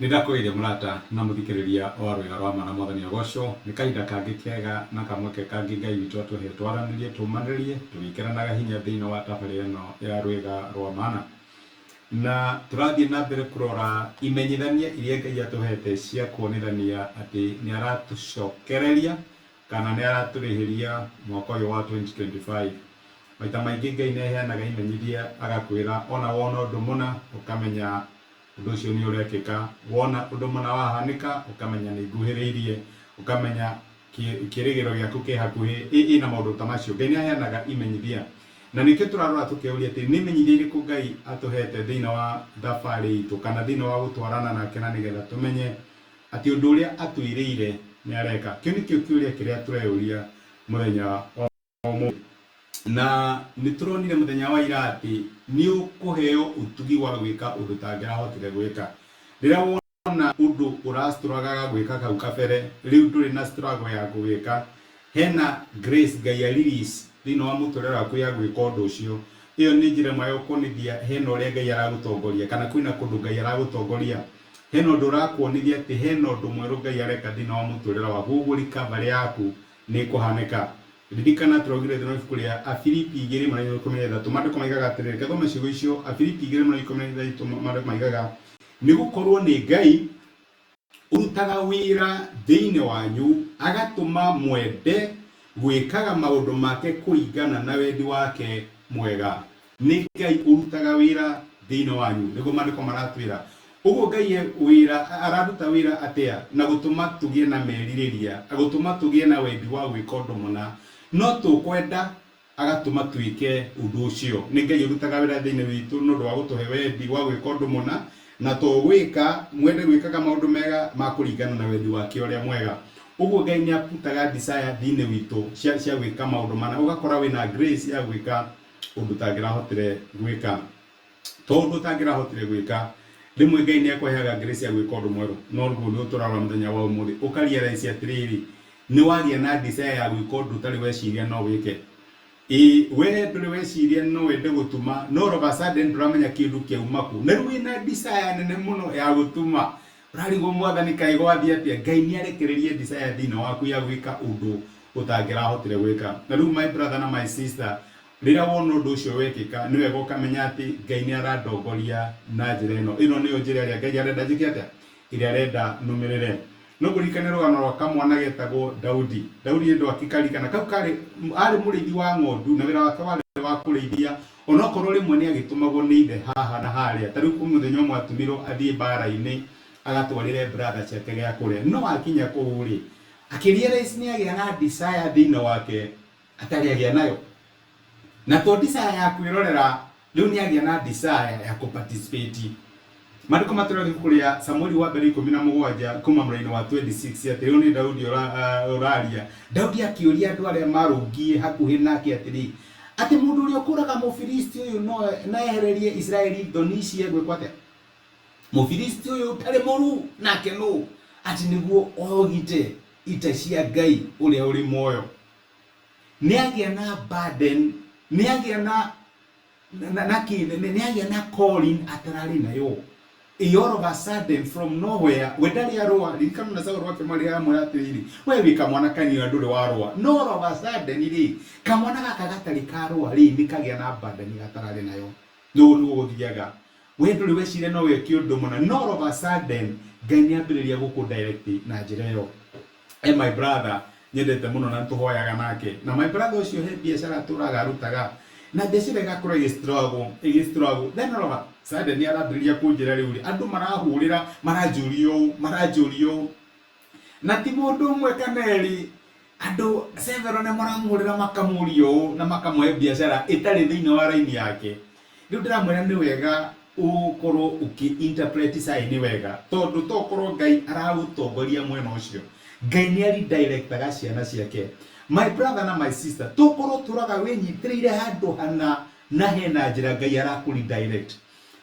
Nĩ ndakũgeithia mũrata na mũthikĩrĩria wa Rwĩga rwa Ma na Mwathani agocwo. Nĩ kahinda kangĩ kega na kamweke kangĩ Ngai witũ atũhe twaranĩrie, tũmanĩrĩrie, tũgĩkĩranaga hinya thĩinĩ wa tabarĩra ĩno ya Rwĩga rwa Mana. Na tũrathiĩ na mbere kũrora imenyithania iria Ngai atũhete cia kuonithania atĩ nĩ aratũcokereria kana nĩ aratũrĩhĩria mwaka ũyũ wa 2025. Maita maingĩ Ngai nĩ aheanaga imenyithia agakwĩra ona wona ũndũ mũna ũkamenya ũndũ ũcio nĩ ũrekĩka, wona ũndũ mũna wahanĩka ũkamenya nĩ nguhĩrĩirie, ũkamenya kĩrĩgĩrĩro gĩaku kĩ hakuhĩ, ĩ na maũndũ ta macio. Ngai nĩ aheanaga imenyithia na nĩkĩo tũrarora tũkeyũria atĩ nĩ imenyithia irĩkũ Ngai atũhete thĩinĩ wa thabarĩ itũ kana thĩinĩ wa gũtwarana nake na nĩgetha tũmenye atĩ ũndũ ũrĩa atwĩrĩire nĩ areka. Kĩu nĩkĩo kĩũria kĩrĩa tũreyũria mũthenya wa ũmũthĩ. Na nĩ tũronire mũthenya wa ira atĩ nĩ ũkũheo ũtugi wa gwĩka ũndũ ũtangĩrahotire gwĩka. Rĩrĩa wona ũndũ ũrastruggaga gwĩka kau kabere, rĩu ndũrĩ na struggle ya kũwĩka. Hena grace Ngai a release thĩinĩ wa mũtũrĩre waku ya gwĩka ũndũ ũcio. Ĩyo nĩ njĩra ĩmwe ya gũkuonithia hena ũrĩa Ngai aragũtongoria kana kwĩna kũndũ Ngai aragũtongoria. Hena ũndũ ũrakuonithia atĩ hena ũndũ mwerũ Ngai areka thĩinĩ wa mũtũrĩre waku. Ũguo recovery yaku nĩ ĩkũhanĩka. Ririkana tũraugire thĩinĩ wa ibuku rĩa Afilipi 2:13. Maandĩko maigaga atĩrĩrĩ, reke thome ciugo icio, Afilipi 2:13 maandĩko maigaga, nĩ gũkorwo nĩ Ngai ũrutaga wĩra thĩinĩ wanyu agatũma mwende gwĩkaga maũndũ make kũringana na wendi wake mwega. Nĩ Ngai ũrutaga wĩra thĩinĩ wanyu, nĩguo maandĩko maratwĩra. Ũguo Ngai e wĩra, araruta wĩra atĩa? Na gũtũma tũgĩe na merirĩria, gũtũma tũgĩe na wendi wa gwĩka ũndũ mũna. No tũkwenda agatũma twĩke ũndũ ũcio. Nĩ Ngai ũrutaga wĩra thĩinĩ witũ nĩ ũndũ wa gũtũhe wendi wa gwĩka ũndũ mũna, na to gwĩka, mwende gwĩkaga maũndũ mega ma kũringana na wendi wake ũrĩa mwega. Ũguo Ngai nĩ aputaga desire thĩinĩ witũ cia, cia gwĩka maũndũ mana, ũgakora wĩna grace ya gwĩka ũndũ ũtangĩrahotire gwĩka. To ũndũ ũtangĩrahotire gwĩka, rĩmwe Ngai nĩ akũheaga grace ya gwĩka ũndũ mwerũ. No ũguo nĩguo tũrarora mũthenya wa ũmũthĩ. Ũka realize atĩrĩrĩ, nĩ wagĩa na desire ya gwĩka ũndũ ũtarĩ weciria no wĩke. Ĩĩ, we ndũrĩ weciria no wende gũtuma, no all of a sudden ndũramenya kĩndũ kĩauma kũ. Na rĩu wĩna desire nene mũno ya gũtuma. Ũrarigwo Mwathani kaĩ gwathiĩ atĩa? Ngai nĩ arekereria desire thĩinĩ waku ya gwĩka ũndũ ũtangĩrahotire gwĩka. Na rĩu my brother na my sister, Rĩrĩa wona ũndũ ũcio wekĩka, nĩ wega ũkamenya atĩ Ngai nĩ arandongoria na njĩra ĩno. Ĩno nĩyo njĩra ĩrĩa Ngai arenda njĩke atĩa? Ĩrĩa arenda nũmĩrĩre. No ngũririkane rũgano rwa kamwana getagwo Daudi. Daudi nĩ ndwakĩkaririkana. Kau karĩ, arĩ mũrĩithi wa ng'ondu na wĩra wake warĩ wa kũrĩithia onokorwo rĩmwe nĩ agĩtũmagwo nĩ ithe haha na harĩa. Ta rĩu kwĩ mũthenya ũmwe atũmirwo athiĩ mbara-inĩ agatwarĩre brother ciake gĩa kũrĩa. No akinya kũu rĩ, akĩ realize nĩ agĩa na desire thĩinĩ wake atarĩ agĩa nayo. Na to desire ya kwĩrorera, rĩu nĩ agĩa na desire ya kũ participate. Maandĩko matwĩraga ibuku rĩa Samueli wa mbere 17 kuma mũraini wa 26 atĩ rĩu nĩ Daudi ũraria. Daudi akĩũria andũ arĩa marũngiĩ hakuhĩ nake atĩrĩ, atĩ mũndũ ũrĩa ũkũraga Mũfilisti ũyũ no na ehererie Isiraeli thoni ici egwĩkwo atĩa? Mũfilisti ũyũ ũtarĩ mũruu nake nũ? Atĩ nĩguo ogite ita cia Ngai ũrĩa ũrĩ muoyo. Nĩ agĩa na burden, nĩ agĩa na na na kĩ nĩ agĩa na calling atararĩ nayo. Ĩ all of a sudden from nowhere, we ndarĩ arũa, ririkana na Saũlũ akĩmwarĩra amwĩra atĩrĩrĩ, we wĩ kamwana kanini na ndũrĩ warũa. No all of a sudden rĩ, kamwana gaka gatarĩ karũa rĩ, nĩ kagĩa na burden gatararĩ nayo. Na ũguo nĩguo gũthiaga. We ndũrĩ weciria no wĩke ũndũ mũna, no all of a sudden Ngai nĩ ambĩrĩria gũkũ direct na njĩra ĩyo. He my brother nyendete mũno na nĩtũhoyaga nake. Na my brother ũcio he biacara atũraga arutaga. Na biacara ĩgakorwo ĩgĩ struggle, ĩgĩ struggle. Then all of a sudden nĩ arambĩrĩria kũnjĩra rĩu rĩ, andũ marahũrĩra, maranjũria ũũ, maranjũria ũũ. Na ti mũndũ ũmwe kana erĩ, andũ several nĩ maramũhũrĩra makamũria ũũ na makamũhe biacara ĩtarĩ thĩinĩ wa raini yake. Rĩu ndĩramwĩra nĩ wega ũkorwo ũkĩ interpret sign wega, tondũ tokorwo Ngai aragũtongoria mwena ũcio. Ngai nĩ a-redirectaga ciana ciake. My brother na my sister, tokorwo ũtũraga wĩnyitĩrĩire handũ hana na hena njĩra Ngai arakũ redirect.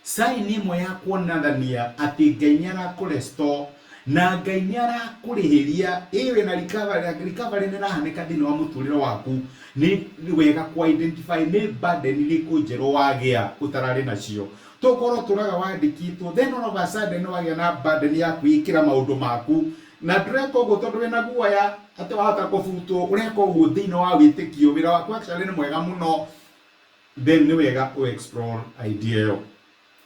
Sign ĩmwe ya kuonania atĩ Ngai nĩ arakũ restore na Ngai nĩ arakũrĩhĩria, ĩ wĩna recovery, recovery nĩ ĩrahanĩka thĩinĩ wa mũtũrĩre waku, nĩ wega ku identify nĩ burden irĩkũ njerũ wagĩa ũtararĩ nacio. Tokorwo ũtũraga wandĩkĩtwo, then all of a sudden wagĩa na burden ya kwĩĩkĩra maũndũ maku, na ndũreka ũguo tondũ wĩna guoya atĩ wahota kũbutwo, ũreka ũguo thĩinĩ wa wĩtĩkio, wĩra waku actually nĩ mwega mũno, then nĩ wega ũ explore idea ĩyo.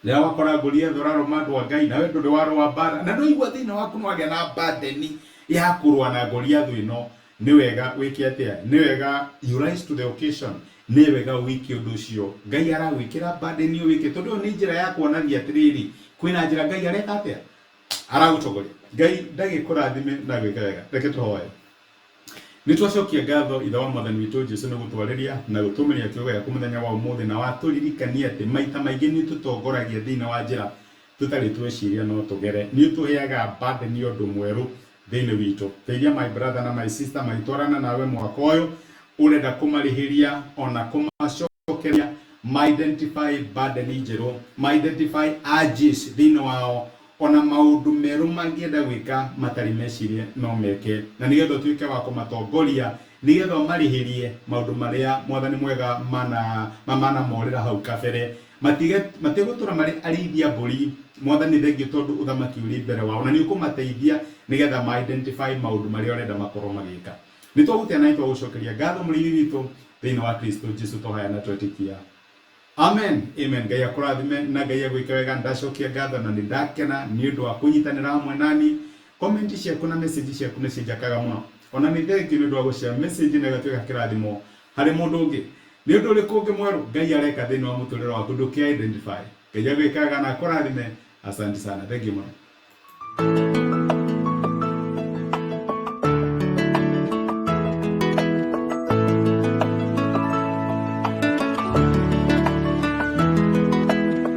Rĩrĩa wakora Goliath ũrarũma andũ a Ngai, nawe ndũrĩ warũa mbara, na ndũigua thĩinĩ waku nĩ wagĩa na burden ya kũrũa na Goliath ĩno, nĩ wega wĩke atĩa? Nĩ wega you rise to the occasion, nĩ wega wĩke ũndũ ũcio. Ngai aragwĩkĩra burden ĩyo wĩke, tondũ ĩyo nĩ njĩra ya kuonania atĩrĩrĩ, kwĩna njĩra Ngai areka atĩa? Aragũtongoria. Ngai ndagĩkũrathime na gwĩka wega. Reke tũhoe. Nĩ twacokia ngatho Ithe wa Mwathani witũ Jesu nĩ gũtwarĩria na gũtũmĩria kiugo gĩaku mũthenya wa ũmũthĩ, na watũririkania atĩ maita maingĩ nĩ ũtũtongoragia thĩinĩ wa njĩra tũtarĩ tweciria no tũgere. Nĩ ũtũheaga burden ũndũ mwerũ thĩinĩ witũ. Teithia my brother na my sister magĩtwarana nawe mwaka ũyũ, ũrenda kũmarĩhĩria ona kũmacokeria, ma identify burden njerũ, ma identify urges thĩinĩ wao, ona maũndũ merũ mangĩenda gwĩka matarĩ mecirie no meke, na nĩgetha ũtuĩke wa kũmatongoria, nĩgetha ũmarĩhĩrie maũndũ marĩa Mwathani mwega mana manamorĩra hau kabere, matige matigũtũra marĩ arĩithia mbũri. Mwathani, thengiũ tondũ ũthamaki ũrĩ mbere wao, na nĩ ũkũmateithia nĩgetha ma identify maũndũ marĩa ũrenda makorwo magĩka. Nĩ twagũtĩa na nĩ twagũcokeria ngatho, mũrĩithi witũ thĩinĩ wa Kristo Jesu, tũhaya na twetĩkia, amen, amen. Ngai akũrathime na Ngai agwĩke wega. Ndacokia ngatho na nĩ ndakena nĩ ũndũ wa kũnyitanĩra hamwe nani. Comment ciaku na message ciaku nĩ cinjakaga mũno. Ona nĩ thengiũ nĩ ũndũ wa gũshare message na ĩgatuĩka kĩrathimo harĩ mũndũ ũngĩ. Nĩ ũndũ ũrĩkũ ũngĩ mwerũ Ngai areka thĩinĩ wa mũtũrĩre waku ndũkĩ identify? Ngai agwĩkaga na akũrathime. Asante sana, thengiũ mũno.